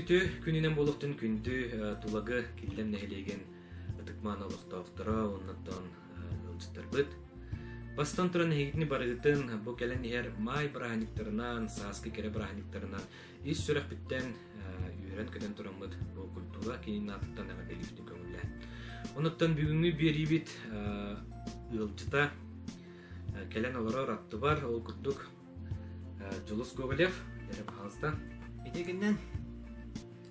Үтүө күнүнэн буолуохтун күндү Тулагы Киллэм нэһилиэгин ытык-мааны олохтоохторо уоннаттан ыалдьыттарбыт. Бастан туран эһигитини барыгытын бу кэлэн иһэр маай бырааһынньыктарынан, сааскы кэрэ бырааһынньыктарынан ис сүрэхпиттэн үөрэн-көтөн тураммыт бу культура киинин аатыттан эҕэрдэлиибитин көҥүллээн. Онуттан бүгүҥҥү биэриибит ыалдьыта кэлэн олорор аттыбар ол курдук Дьулус Гоголев, эрэ пожалуйста. Ити күннэн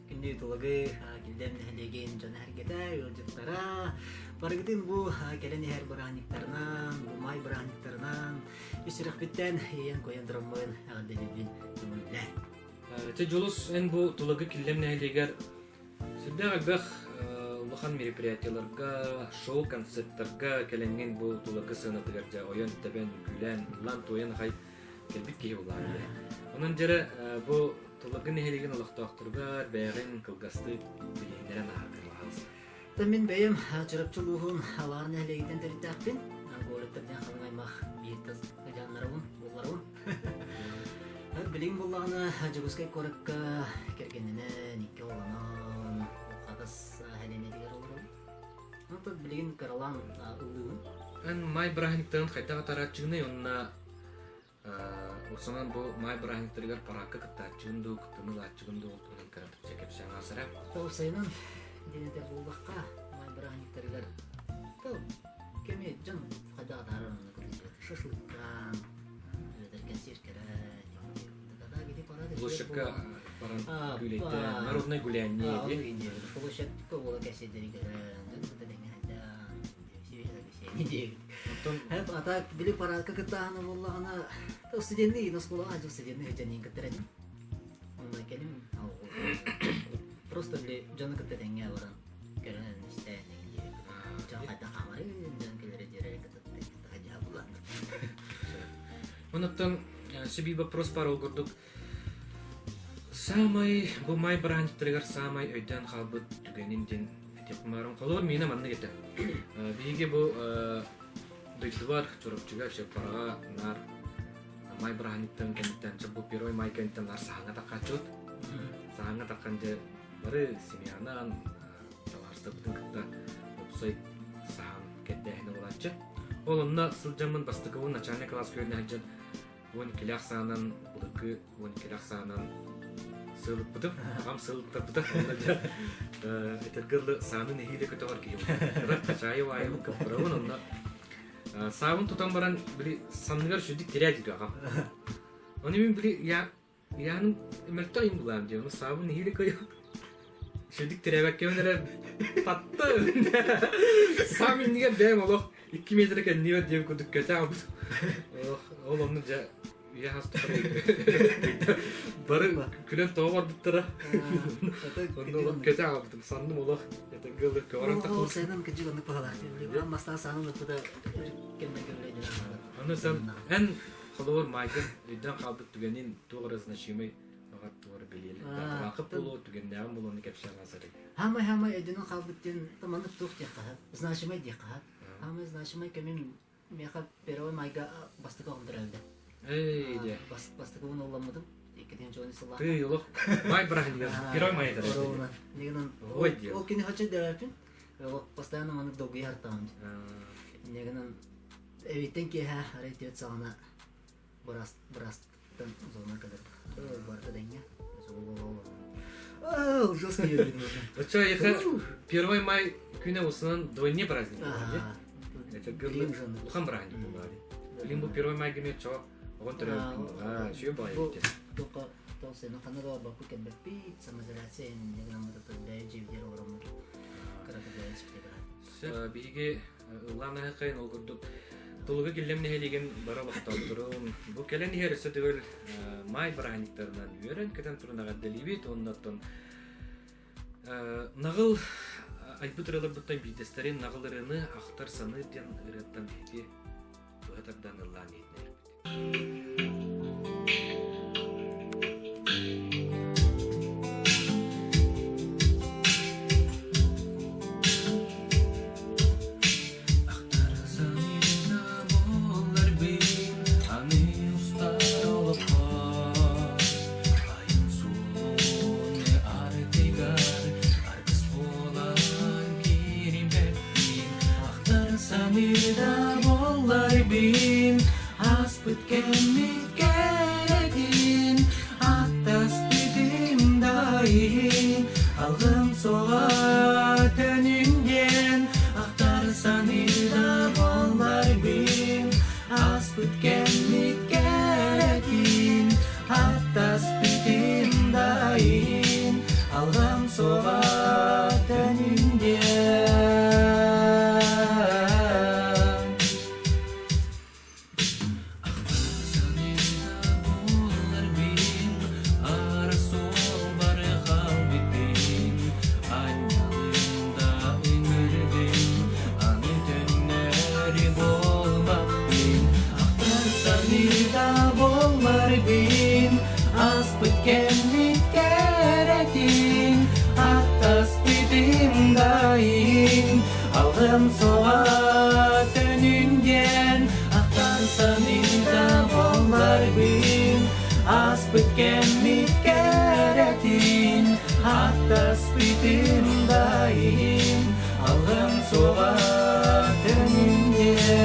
күндү Тулагы Килдэм нэһилиэгин дьоно-сэргэтэ, ыалдьыттара, барыгытын бу кэлэн иһэр бырааһынньыктарынан, бу маай бырааһынньыктарынан үс сүрэхпиттэн иэйэн-куойан тураммын эҕэрдэлиибин көҥүллээ. Ити Дьулус, эн бу Тулагы Киллэм нэһилиэгэр Сүрдээх элбэх улахан мероприятиеларга, шоу-концерттарга кэлэҥҥин бу Тулагы сыанатыгар дьэ ойон-тэбэн, үҥкүүлээн, ыллаан-туойан аҕай кэлбит киһи буоллаҕа дии. Онон дьэрэ бу Тулагы нэһилиэгин олохтоохторугар бэйэҕин кылгастык билиһиннэрэн ааһаргын баҕарабын. Та мин бэйэм Чурапчы улууһун Алаар нэһилиэгиттэн төрүттээхпин. Гоголевтар диэн халыҥ аймах биир тас ыдьааннарабын, уолларабын. Билигин буоллаҕына Дьокуускай куоракка кэргэнинэн, икки оҕолонон, Хатас сэлиэнньэтигэр олоробун. Онтон билигин кыралаан ыллыыбын. Эн маай бырааһынньыктарын хайдах атаарааччыгыный уонна Осонон бу маай бырааһынньыктарыгар параакка кыттааччыгын дуу, кыттыны ылааччыгын дуу туһунан кыратык кэпсээн аасара. Уопсайынан диэн этэр буоллахха, маай бырааһынньыктарыгар кэми дьон хайдах атаарар онно кытыйбыт. Шашлыктаан, эбэтэр кэнсиэркэрэ Площадка баран күүлэйдээн, народное гуляние диэн. Площадка буола кэсиэдэри көрөн, дьон кытта тэҥҥэ сылдьан, Оттон А так, били парадка кыттааһына буоллаҕына, студенный оскуолаҕа дьыл студенный сылдьан кыттар этим. Онно кэлим, просто били дьону кытта тэҥҥэ баран көрөн истээн дьон хайдах хаамарын, дьон кэлэрэ диэрэ кытта Онуттан сибии вопрос баар ол курдук саамай бу маай бырааһынньыктарыгар саамай өйдөөн хаалбыт түгэнин диэн этиэхпин баҕарабын. Холобур миэнэ маннык этэ. Биһиги бу дойдубар Чурапчыга, Чыаппараҕа наар маай бырааһынньыктарын кэнниттэн чэ бу первый маай кэнниттэн наар саһаҥҥа таххааччыбыт. Саһаҥҥа таххан дьэ бары семьянан табаарыстарбытын кытта уопсай саһаан кэрдээһинэ буолааччы. Ол онно сылдьаммын бастакыбын начальнай кылааска үөрэнэ сылдьан 12 саанан былыргы 12 саанан сыалыппытым. Аҕам сыалыттарбыта. Онно дьэ этэргэ дылы сааны нэһиилэ көтөҕөр киһи Хачаайы уаайабын кыппырабын онно саабын тутан баран били санныгар сүрдүк тирээ диир аҕам. Ону мин били я Яным мөлтөх им булаам дии, ону саабын нэһиилэ кыайан Шүдүк тирээбэккэбин эрэ татта Саам иннигэр бэйэм олох 2 метр кэннибэр диэн курдук көтө хаалбыт. Олох ол онну дьэ үйэ хас тухары бары күлэн тоҕо барбыттара. Онно олох көтө хаалбытым. Санным олох этэргэ дылы көҕөрөн тахсыбыт. Сайынан кыдьык оннук баһалаах диэн. Мастаан саанын ыппыта кэмнэргэ үлэ Аны сэн эн Холобур, майгын өйдөөн хаалбыт түгэнин туох эрэ значимый баҕар туох эрэ бэлиэлээх буолуо, түгэннээҕин буолуону кэпсээн аасарый. Хаамай хаамай өйдөнөн хаалбыт диэн маннык туох диэххэ сөп. Значимай диэххэ сөп. Хаамай значимай кэмим миэхэ первый майга бастакы оҕом төрөөбүтэ. Эй диэ. Бастакыбын ылламмытым. Иккитин чугун сыллаах. Ты олох май бырахынньыгар первый май этэр. Ой диэ. Ол кини хочу дөпүн. Постоянно маннык долгуйа хартаҕым. Негынан Эбиттэн киэһэ арай түөрт саҕана быраас быраастан зона кэлэр. Барыта дэҥҥэ. Ужасно Оччо эйиэхэ первый май күнэ усунан двойне праздник буолар Это улахан праздник буолар Билин бу первый май геме чо оҕон төрөөбүт күн үчүгэй баҕайы Бу тоққа тоқ сені ханна да барбаппыт кэлбэппит самоизоляция иннинэ гынаммыт бэйэ дьиэбитигэр олороммут кырата бэйэ Сөп. Биһиги ыллаан аһыкайын ол курдук Тулуга Киллэм нэһилиэгин бары олохтоохторун бу кэлэн иһэр өссө төгүл маай бырааһынньыктарынан үөрэн-көтөн туран эҕэрдэлиибит уонна оттон наҕыл айбыт ырыаларбыттан биирдэстэрин наҕыл ырыаны ахтар саныыр диэн ырыаттан биһиги быһа тардан ыллаан иһитиннэрбит. Аспыт кэммит кэрэтин, аттаспытым да иһин, алгым суоҕа төнүн диэн, ахтар саныыра буолларбын. Аспыт кэммит кэрэтин, аттаспытым да иһин, алгым суоҕа төнүн диэн. Аспыт кэммит кэрэтин, аттаспытым да иһин, алгым суоҕа төнүн диэн ахтан саныыта буолларбын ааспыт кэммит кэрэтин аттаспытым да иһин алгым суоҕа төнүн диэн.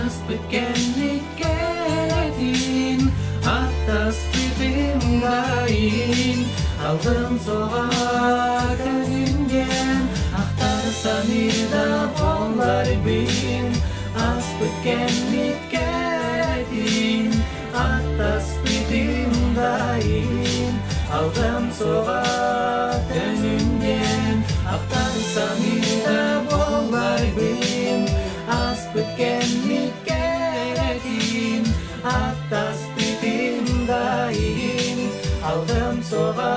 Аспыт кэнник кэлэтин, аттаспытым дайын, Алгым соҕа кэлин ахтар саныыда буолларбын, Аспыт кэммит кэлэтин, аттаспытым дайын, Алгым соҕа төнүннэн, ахтар саныыда буолларбын, Аспыт кэммит кэлэтин, аттаспытым дайын, Алгым соҕа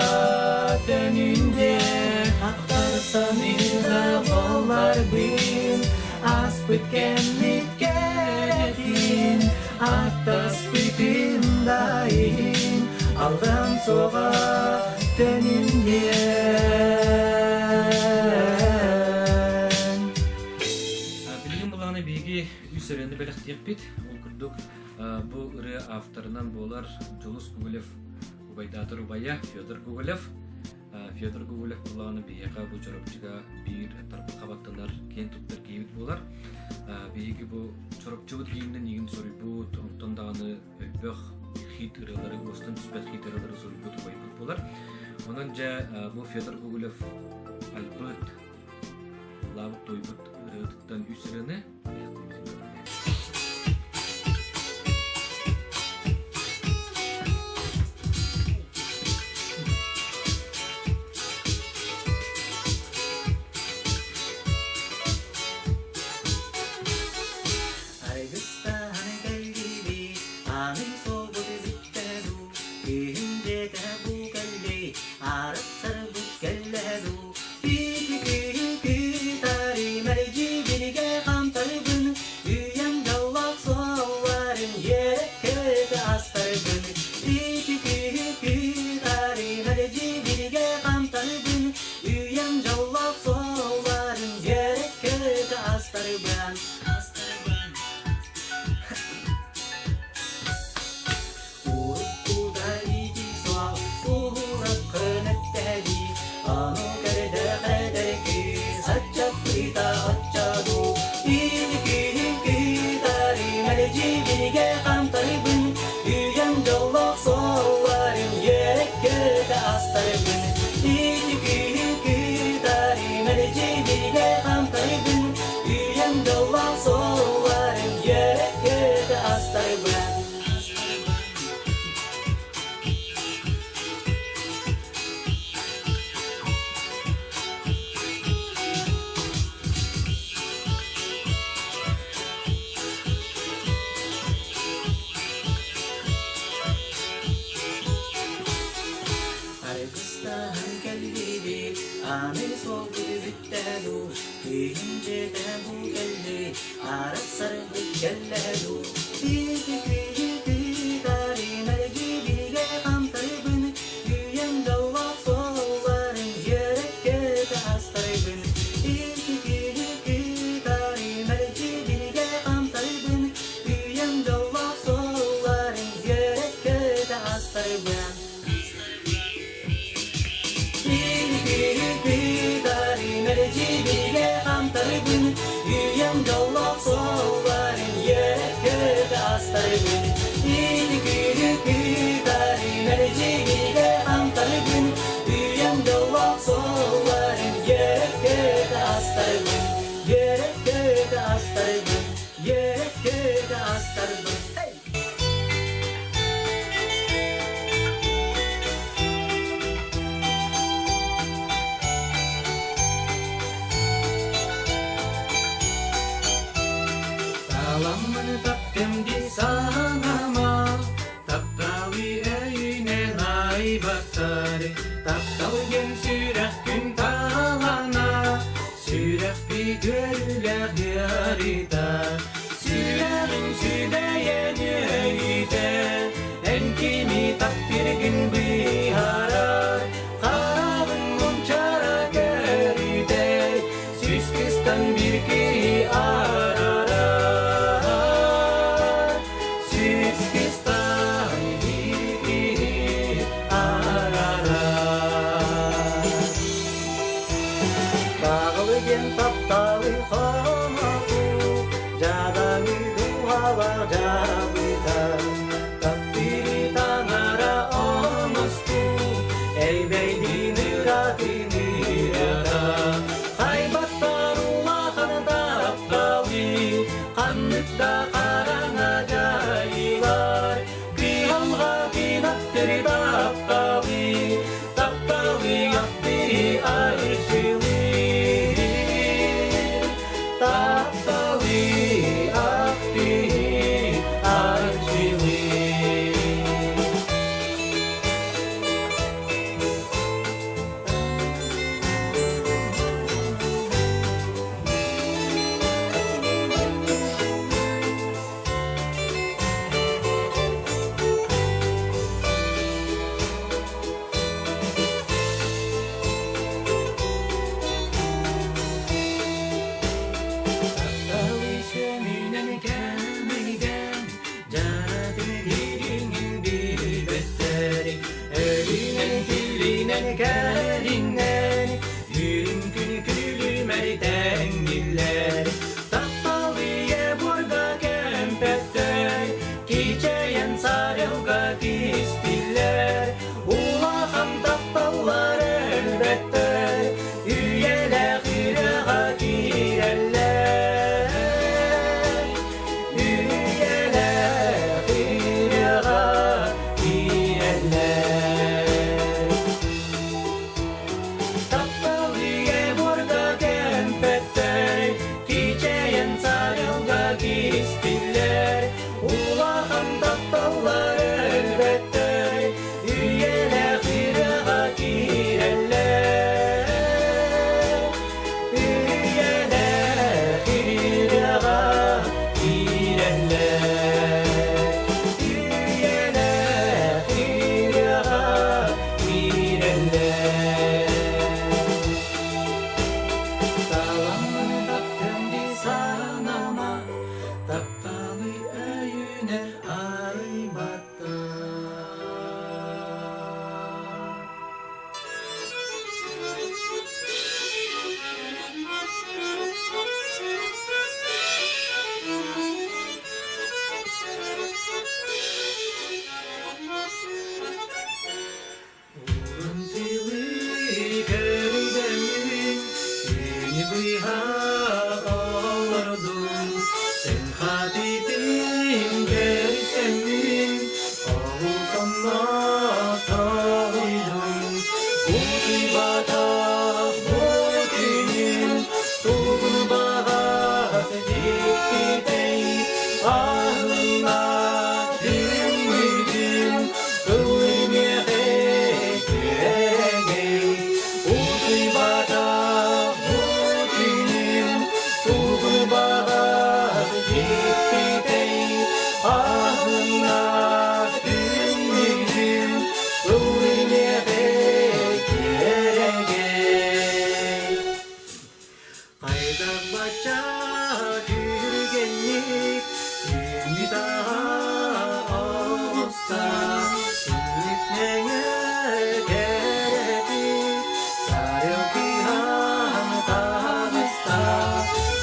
төнүннэн, ахтар саныыда буолларбын, Аспыт кэммит кэлэтин, аттаспытым да иһин, алгым суоҕа төнүннэн. Билигин булааны биһиги үс ырыаны бэлэхтиэхпит. Ол курдук бу ырыа авторынан буолар Дьулус Гоголев убайдаатар убайа Федор Гоголев. Федор Гоголев булааны биһиэхэ бу Чурапчыга биир тарбахха баттанар киэн туттар киһибит буолар. Биһиги бу Чурапчыбыт гимнин игин суруйбут, онтон даҕаны элбэх хит ырыалары, уостан түспэт хит ырыалары суруйбут убайбыт буолар. Онон дьэ бу Федор Гоголев айбыт, ыллаабыт туойбут ырыатыттан үс ырыаны Айгыстаан кэллиби, аанын суобут бүттэ дуу, киһим диэтэ бу кэлли, аарык сарбыт кэллэ дуу, астарбын, Үйэм дьоллоох суолларын үөрэ-көтө астарбын. Ити күнү күүтэрин мэлдьигигэ антарбын, Үйэм дьоллоох суолларын үөрэ-көтө астарбын, Үөрэ-көтө астарбын, үөрэ-көтө астарбын. Hey! Таламмын таптым дии санама, тапталы өйүнэн айбаттар. Таптал диэн сүрэх күн талана, сүрэхпит үөрүүлээх ыарыыта. Сүрэҕиҥ сүдэйэн үөйүтэ, эн кими таптыыргын быһаарар. Хараҕыҥ мунчара көрүтэ, сүүс кыстан биир киһи араарар. Сүүс кыстан биир киһи араарар. Таҕылы диэн тапталы хомотуу, дьадаҥы дууһалаах дьабыта. Таптыыры таҥара оҥостуу, элбэйдиин ыратын ырата. Хайбаттар улахан тапталы, ханнык да хараҥа дьайыылар. Кыһалҕа кынаттыр тапталы, тапталы ахтыы арчылыыр. Тапталы ахтыы арчылыыр.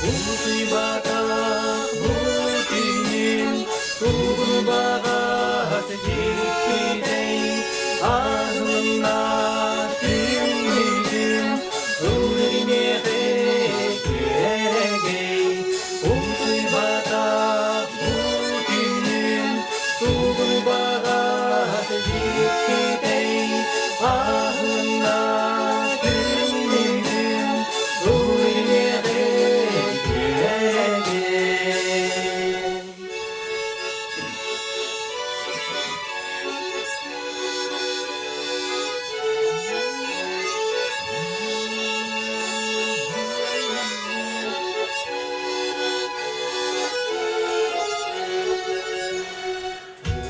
Утуйбатах бу түүнүм тугу дьиктитэй аһылынна түннүгүм ыллыримиэхэ күөрэгэй Утуйбатах бу түүнүм тугу дьиктитэй аһылынна түннүгүм ыллыримиэхэ күөрэгэй.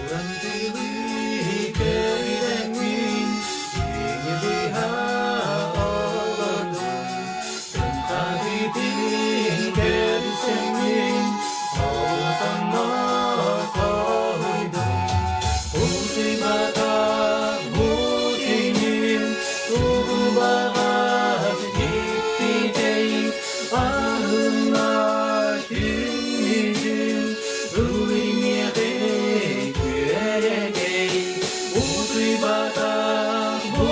Уран тылы көрүлэҥмин, күнү быһа олордум. Күн көрсөммүн, олус соһуйдум. Утуйбатах бу түүнүм, тугу баҕас дьиктитэй, аһынна күннүгүм, ыллыймиэхэ күөрэгэй. Утуйбатах бу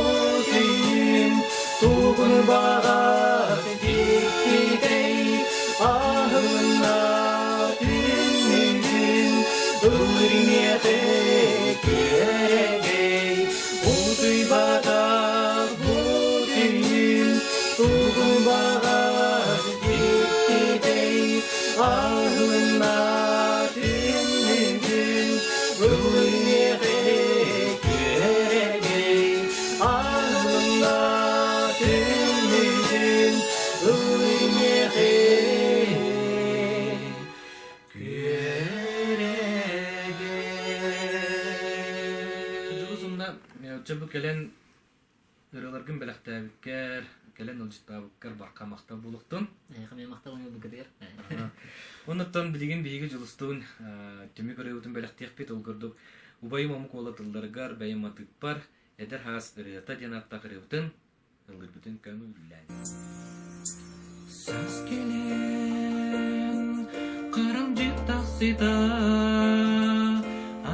түүнүм, тугун баҕас дьиктитэй, аһынна түннүгүм, ыллыймиэхэ күөрэгэй. Утуйбатах бу түүнүм, тугун баҕас дьиктитэй, аһынна түннүгүм, ыллыймиэхэ күөрэгэй. Аһынна түннүгүм, ыллыймиэхэ Дьулус умна чэ бу кэлэн ырыаларгын бэлэхтээбиккэр, кэлэн ылдьыттаабыккар барха махтал буолуохтун. Эйиэхэ махтал букатыгар. Оннуттан билигин биһиги Дьулустуун түмүк ырыабытын бэлэхтиэхпит. Ол курдук убайым омук уола тылларыгар бэйэм матыыппар эдэр хаас ырыата диэн ааттаах ырыабытын ыллырбытын көҥүллээн. Саас кэлэн харамдьыт тахсыта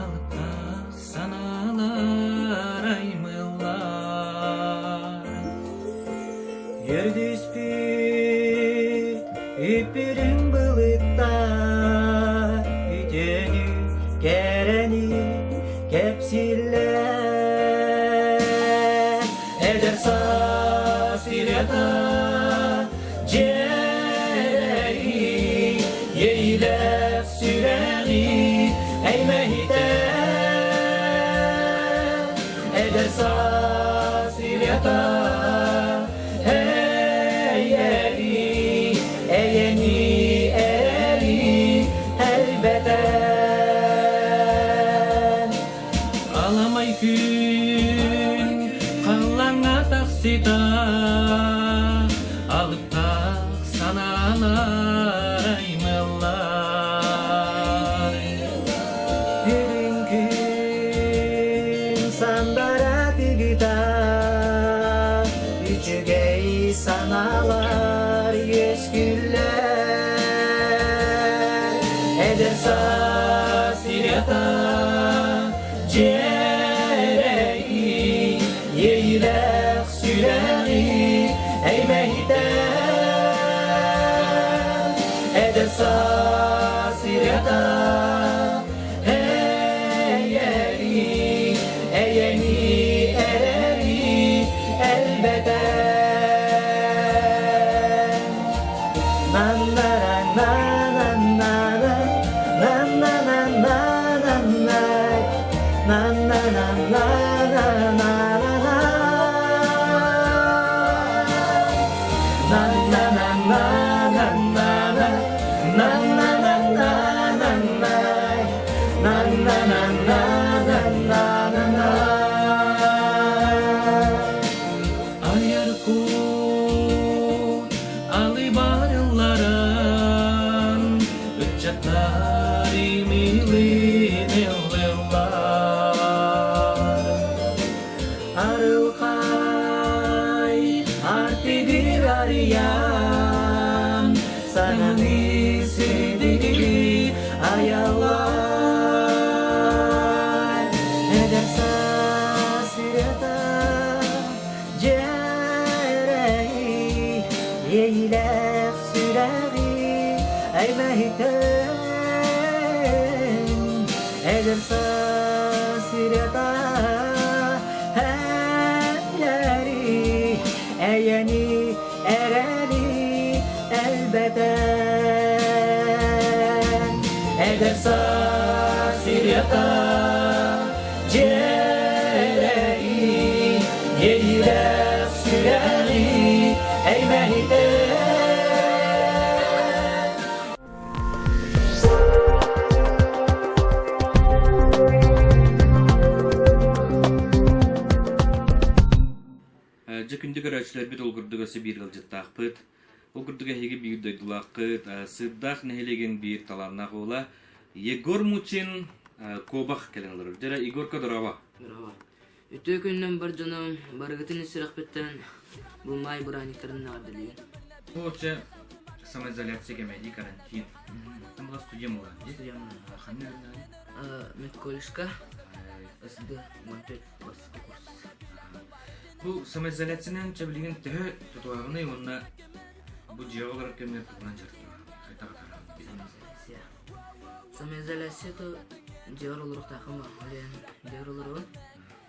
алыптаах санаалар аймыллар. Ердиспит иппирин былыттар үтүөнү кэрэни кэпсииллэр. Эдэр саас илета дьиэрэйи иэйилээх сүрэҕи эймэһитэ. Эдэр саас илета эйэри эйэни эрэри элбэтэн. Аламай күн халлаҥҥа тахсыта алыптаах санаалар аймаллар. Үрүҥ күн сандара тыгыта үчүгэй санаалар үөскүллэр. Эдэр саас ырыата дьиэрэйи иэйилээх сүрэҕи эймэһитэ. Эдэр саас ырыата эйэри эйэни эрэри элбэтэ. Айар кут алы барылларан ыччаттар имилин ыллылар. Арылхай артыгыр арыйан сананы Эймэһитэн Эдэр саас ырыата Эйэри Эйэни эрэли элбэтэн Эдэр саас ырыата Дьиэлэри Иэйиилээх сүрэҕи эймэһитэн Дьэ күндү көрөөччүлэрбит ол курдук өссө биир ыалдьыттаахпыт. Ол курдук эһиги биир дойдулааххыт, Сыырдаах нэһилиэгин биир талааннаах уола Егор Мучин Кобах кэлэн олорор. Дьэ, Егорка, дорообо. Дорообо. Үтүө күнүнэн бар дьонум, барыгытын ис сүрэхпиттэн бу маай бырааһынньыктарын эҕэрдэлиибин. Бу вообще самоизоляция кэмэ дии карантин. Там была студия была. Студия была. Ханна үөрэнэҕин? Медколледжка СД 14 курс. Бу самоизоляциянан чэ билигин төһө тутуһаҕыный уонна бу дьиэҕэ олорор кэмҥэр тугунан дьарыктанаҕын? Хайдах атаараҕын? Самоизоляция. Самоизоляция то дьиэҕэр олоруохтааххын баҕар диэн дьиэҕэр олоробун,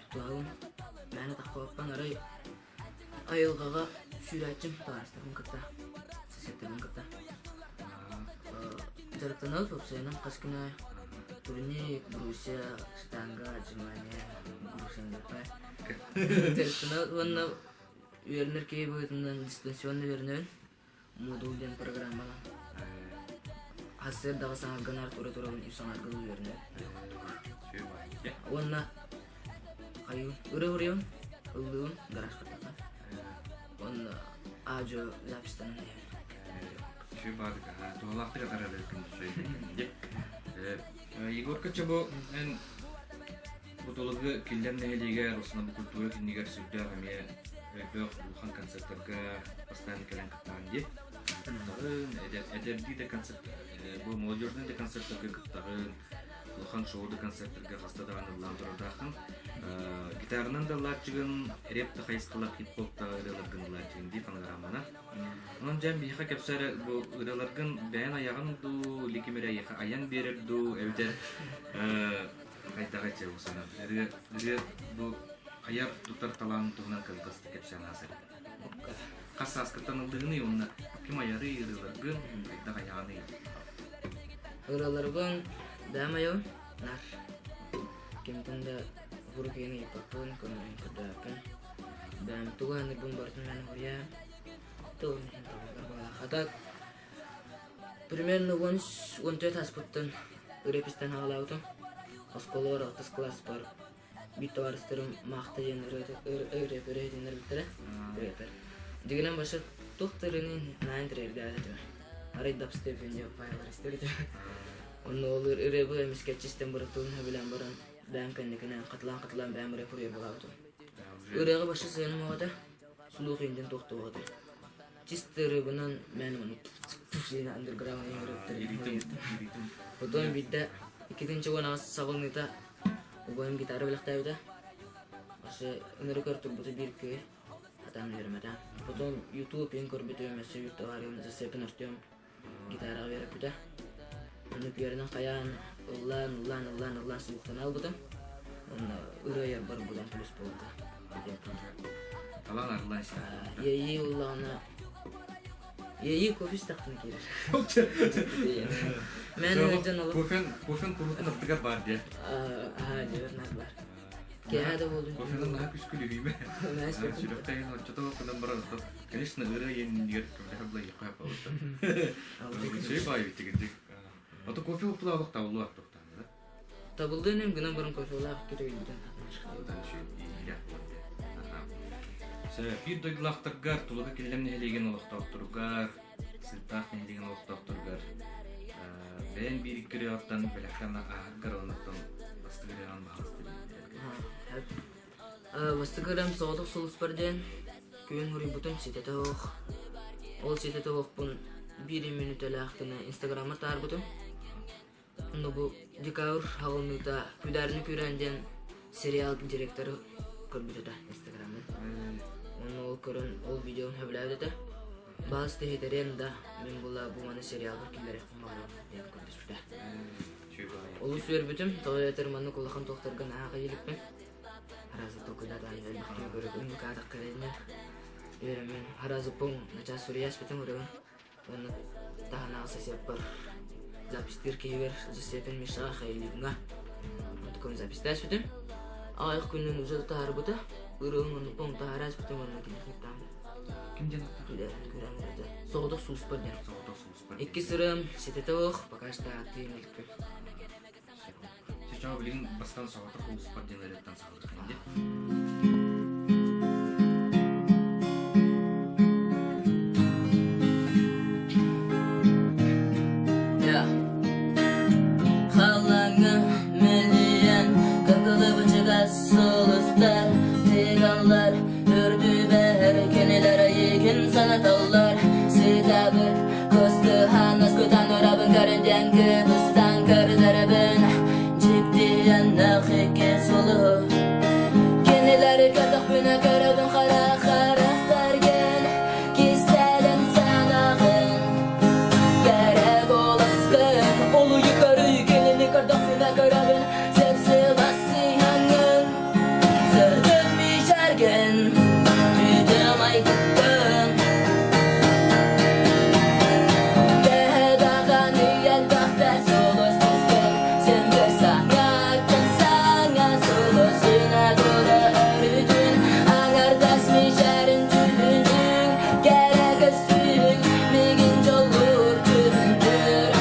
тутуһабын. Мээнэ таххыбаппын арай айылҕаҕа сүүрээччим табаарыстарбын кытта, соседтарбын кытта. Дьарыктанабыт уопсайынан хас күн аайы турник, брусья, штанга, отжимания, грушаны Дьарыктанабыт уонна үөрэнэр киһи быһыытынан дистанционно үөрэнэбин. Модул диэн программанан. Сарсыардаҕа саҥарган тура турабын үс саҥаргын үөрэнэр. Уонна хайыы ыры уруйун ыллыыбын гаражка тахсан. Уонна аадьуо записьтанан иһэбин. Үчүгэй баадык туһалаахтык атарар күн Егорка чобу эн Бутулугу Киллэм нэһилиэгэр Руслан культура кинигэр сүрдээх эмиэ өйдөөх улахан концерттарга бастаан кэлэн кыттаҕын дии. Кыттаҕын, эдэрдии да концерт, бу молодежный да концерттарга кыттаҕын, улахан шоу да концерттарга хаста даҕаны ыллаан турардааххын. Гитаранан да ыллааччыгын, реп да хайысхалаах хип-хоп да ырыаларгын ыллааччыгын дии фонограмманан. Онон дьэ миэхэ кэпсээ бу ырыаларгын бэйэн айаҕын дуу, или ким эрэ эйиэхэ айан биэрэр дуу, эбэтэр Хайдаҕый чэ бу санаан ырыа ырыа бу айар тутар талаанын туһунан кылгастык кэпсээн аасар. Хас сааскыттан ыллыгыный уонна ким айарый ырыаларгын хайдах айаҕыный? Ырыаларбын бэйэм айабын наар кимтэн да уруһуйун ыйыппаппын, көмөлөһөн көрдөһөппүн. Бэйэм тугу аныырбын барытын мээнэ уруйа тылым иһин табыллар баҕалаах. А так Примерно 14 ааспыттан ырыапистан аҕалаабытым. Оскуолабар алтыс кылааспар биир табаарыстарым Маахта диэн ырыа иһитиннэрбиттэрэ. Ырыатар. Дьиҥинэн баша туох да ырыаны наан тирэргээбэт этим. Арай дабстеп видео файлар истэр этим. Онно ол ырыабы эмискэччи истэн баран тылын сөбүлээн баран бэйэм кэнникинэн хатылаан-хатылаан бэйэм ырыа суруйар буолаабытым. Ырыаҕа баша сыаным оҕото, слух индин туох да оҕото. Чисто ырыабынан мээнэ маннык диэн андерграунд ырыаттары Потом биирдэ 2018 саҕаланыыта убайым гитара бэлэхтээбитэ. Аше ынырык өр турбута биир кыы хатаан үөрэммэтэ. Потом YouTube иһин көрбүтүм, өссө биир товарищым Зацепин Артем гитараҕа үөрэппитэ. Оннук үөрэнэн хайаан ыллаан, ыллаан, ыллаан, ыллаан слухтана ылбытым. Онно ырыа айарбар булан плюс буолбута. Талан арыллан истэ. Иэйии ыллаҕына Иэйии кофе истэхпинэ киирэр. Мен ыалдьан олох Кофен, кофен курутун аттыгар баар диэ. Аа, дьиэбэр наар баар. Киэһэ да буолдун. Кофенын наһаа күскүлүһүймэ. Сүрэхтэйин оччото кынан баран конечно ырыа иэннигэр көмөлөһөр була иэхэ болуттар. Шей баай биттигин Ото кофе уппула олох табыллуа туохтаан да. Табыллыан им гынан баран кофелаах иккитэ өлбүтүн Биир дойдулаахтаргар Тулуга Киллэм нэһилиэгин олохтоохторугар, Сыттаах нэһилиэгин олохтоохторугар бэйэҥ биир икки ырыаҕыттан бэлэхтэн ааһаргар оннуттан бастакы ырыаҕын баҕаласта Бастакы ырыам соҕотох сулуспар диэн күн суруйбутум ситэтэ суох. Ол ситэтэ суохпун биир мүнүүтэлээх гына инстаграммар таһаарбытым. Онно бу декабрь аҕылыныыта Күдээрини күүрээн диэн сериал директоры көрбүт этэ инстаграмын. Онно ол көрөн ол видеоны сөбүлээбит этэ. Баас тэһитэриэн да, мин була бу маны сериалбар киллэриэхпин баҕарабын диэн көрдөспүтэ. Олус үөрбүтүм, тоҕо этэр маннык улахан туохтарга наһаа иликпин. Аразы толкуйдаатаан элбэхтик көрөбүн, букаатахха эрэннэ. Үөрэммин, аразы пуҥ, начаас суруйаспытым ырыгын. Уонна таһынааҕы сосеппар запистыыр киһибэр Засепин Мишаҕа Хайылыгҥа онтукам запистаспытым. Аҕыйах күнүн уже таһаарбыта. Ырыгын оннукпун таһаараспытым уонна киниэхэ Ким диэн Күрэн ырыта. Соҕотох сууспар диэн. Соҕотох сууспар. Иккис ырыам ситэтэ ох, пока что ааттыым иликпин. Чачоо билигин бастаан соҕотох улууспар диэн ырыаттан саҕалыаххын дии. Халлааҥҥа мэлийэн кыкылыбычыгас сулустар тыгаллар үрдүбэр кинилэр эйигин санаталлар сытабыт Кыстыһан кутан урабын көрүндэн кыбыстан көрдөрөбүн Дьиктиэннэх икки сулуһу Кинилэри көтөхпүнэ көрөбүн хара харахтаргын Кистэлэҥ санаҕын Кэрэ куоласкын Улуйу көрүй кинини көрдөхпүнэ көрөбүн Сып-сылаас сыһыаҥҥын Сырдык мичээргин Түүтүм айгыттын Төһө даҕаны элбэхтэ сулус түстүн Син бір саҥаттан саҥа сулус Сына тура өрүтүн Аҥардас мичээрин дьүһүнүҥ Кэрэ көстүүҥ Миигин дьоллуур күндүр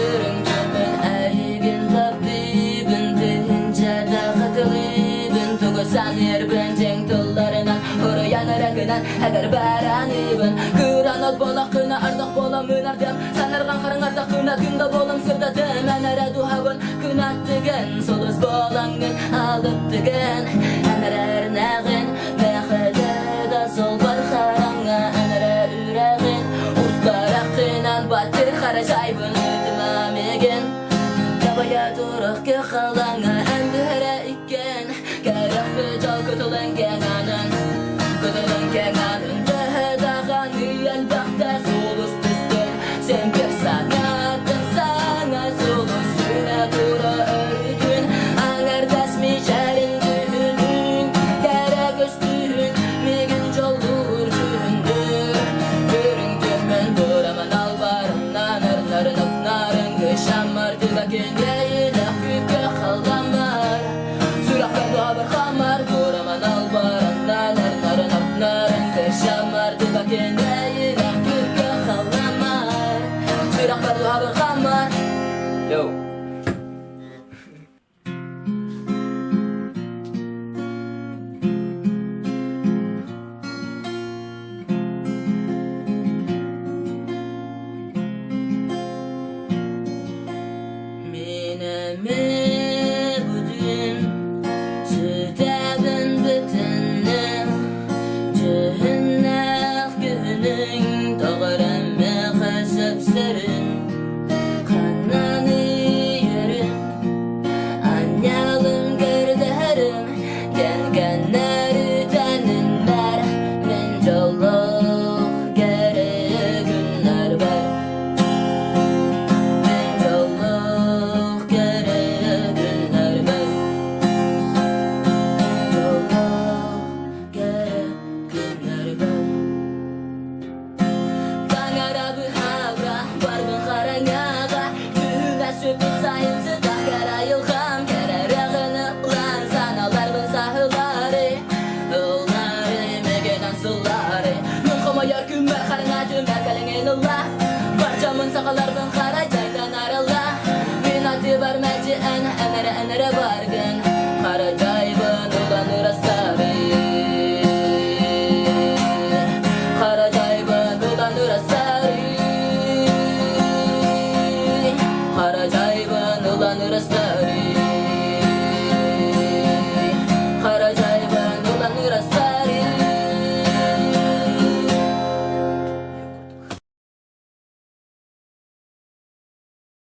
Үрүҥ түүммүн эйигин таптыыбын Тыһыынчата хатылыыбын Тугу саныырбын дьиҥ тылларынан Уруйан ыракынан Эгэр бараныыбын Кыыран от буолаххына ардах буоламмын ардыам Санарҕан хараҥ ардаххына күн да буолам сырдатым Эн эрэ дууһабын күн аттыгын Сулус буолаҥҥын алыптыгын Эн эрэ эрнэҕин Мэхэтэ да солбор хараҥа Эн эрэ үрэҕин Устараххынан баттыр хара чайбын Ытыма миигин Табайа турах көхалаҥа Эн түһэрэ иккен Кэрэхпит дьол кытылын кэҥанын Кытылын кэҥанын Төһө даҕаны элбэхтэ сулус түстүн Сен бір саҥаттан саҥа сулус Сына тура өрүтүн Аҥардас мичээрин күһүнүн Кэрэ көстүүн Миигин дьоллуур күһүндүр Үрүҥ күммүн тураман албарымнан Ырнарын ыкнарын Кышаммар Тыба күндэйилэх күүккэ халламмар Сүрэхпэр дуһабар хамар Тураман албарымнан Ырнарын ыкнарын Кышаммар Тыба күндэйилэх күүккэ халламмар Сүрэхпэр дуһабар хамар Yo. Мин